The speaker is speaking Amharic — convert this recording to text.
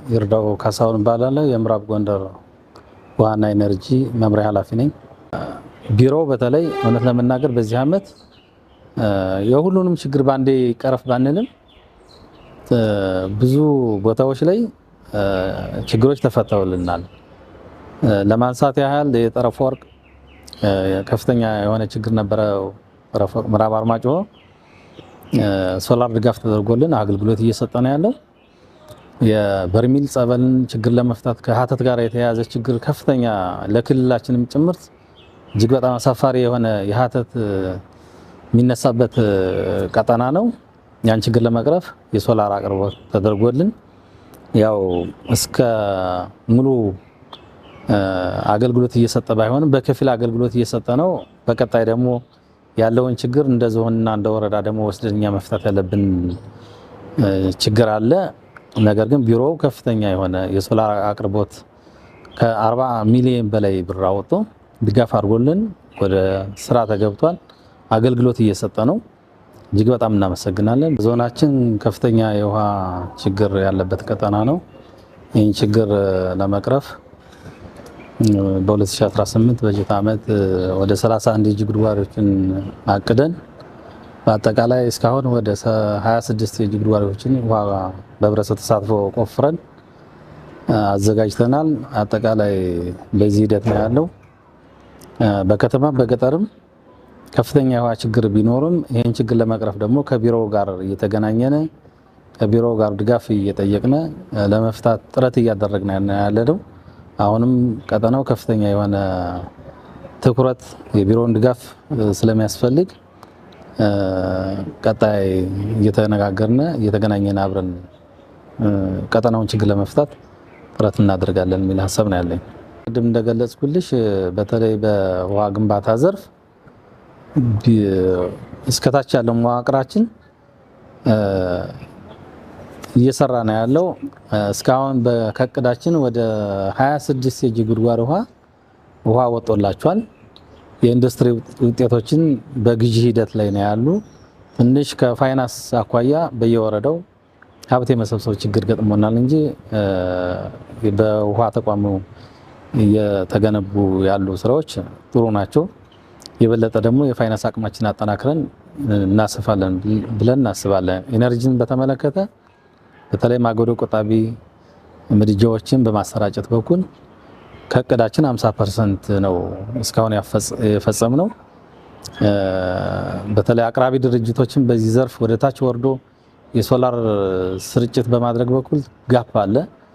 ይርዳው ካሳሁን እባላለሁ። የምዕራብ ጎንደር ውሃና ኢነርጂ መምሪያ ኃላፊ ነኝ። ቢሮው በተለይ እውነት ለመናገር በዚህ ዓመት የሁሉንም ችግር ባንዴ ቀረፍ ባንልም ብዙ ቦታዎች ላይ ችግሮች ተፈተውልናል። ለማንሳት ያህል የጠረፍ ወርቅ ከፍተኛ የሆነ ችግር ነበረ። ጠረፍ ወርቅ ምዕራብ አርማጭሆ ሶላር ድጋፍ ተደርጎልን አገልግሎት እየሰጠ ነው ያለው። የበርሚል ጸበልን ችግር ለመፍታት ከሀተት ጋር የተያያዘ ችግር ከፍተኛ ለክልላችንም ጭምርት እጅግ በጣም አሳፋሪ የሆነ የሀተት የሚነሳበት ቀጠና ነው። ያን ችግር ለመቅረፍ የሶላር አቅርቦት ተደርጎልን ያው እስከ ሙሉ አገልግሎት እየሰጠ ባይሆንም በከፊል አገልግሎት እየሰጠ ነው። በቀጣይ ደግሞ ያለውን ችግር እንደ ዞንና እንደ ወረዳ ደግሞ ወስደን እኛ መፍታት ያለብን ችግር አለ። ነገር ግን ቢሮው ከፍተኛ የሆነ የሶላር አቅርቦት ከ40 ሚሊዮን በላይ ብር አወጥቶ ድጋፍ አድርጎልን ወደ ስራ ተገብቷል። አገልግሎት እየሰጠ ነው። እጅግ በጣም እናመሰግናለን። ዞናችን ከፍተኛ የውሃ ችግር ያለበት ቀጠና ነው። ይህን ችግር ለመቅረፍ በ2018 በጀት ዓመት ወደ 31 የእጅ ጉድጓዶችን አቅደን በአጠቃላይ እስካሁን ወደ 26 የእጅ ጉድጓዶችን ውሃ በህብረተሰብ ተሳትፎ ቆፍረን አዘጋጅተናል። አጠቃላይ በዚህ ሂደት ነው ያለው። በከተማም በገጠርም ከፍተኛ የውሃ ችግር ቢኖርም ይህን ችግር ለመቅረፍ ደግሞ ከቢሮው ጋር እየተገናኘን ከቢሮው ጋር ድጋፍ እየጠየቅን ለመፍታት ጥረት እያደረግን ያለነው። አሁንም ቀጠናው ከፍተኛ የሆነ ትኩረት የቢሮውን ድጋፍ ስለሚያስፈልግ ቀጣይ እየተነጋገርን እየተገናኘን አብረን ቀጠናውን ችግር ለመፍታት ጥረት እናደርጋለን የሚል ሀሳብ ነው ያለኝ። ቅድም እንደገለጽኩልሽ በተለይ በውሃ ግንባታ ዘርፍ እስከታች ያለው መዋቅራችን እየሰራ ነው ያለው። እስካሁን ከእቅዳችን ወደ 26 የእጅ ጉድጓድ ውሃ ወጦላቸዋል። የኢንዱስትሪ ውጤቶችን በግዢ ሂደት ላይ ነው ያሉ። ትንሽ ከፋይናንስ አኳያ በየወረዳው ሀብት የመሰብሰብ ችግር ገጥሞናል እንጂ በውሃ ተቋሙ እየተገነቡ ያሉ ስራዎች ጥሩ ናቸው። የበለጠ ደግሞ የፋይናንስ አቅማችን አጠናክረን እናሰፋለን ብለን እናስባለን። ኢነርጂን በተመለከተ በተለይ ማገዶ ቆጣቢ ምድጃዎችን በማሰራጨት በኩል ከእቅዳችን 50% ነው እስካሁን የፈጸምነው። በተለይ አቅራቢ ድርጅቶችን በዚህ ዘርፍ ወደ ታች ወርዶ የሶላር ስርጭት በማድረግ በኩል ጋፕ አለ።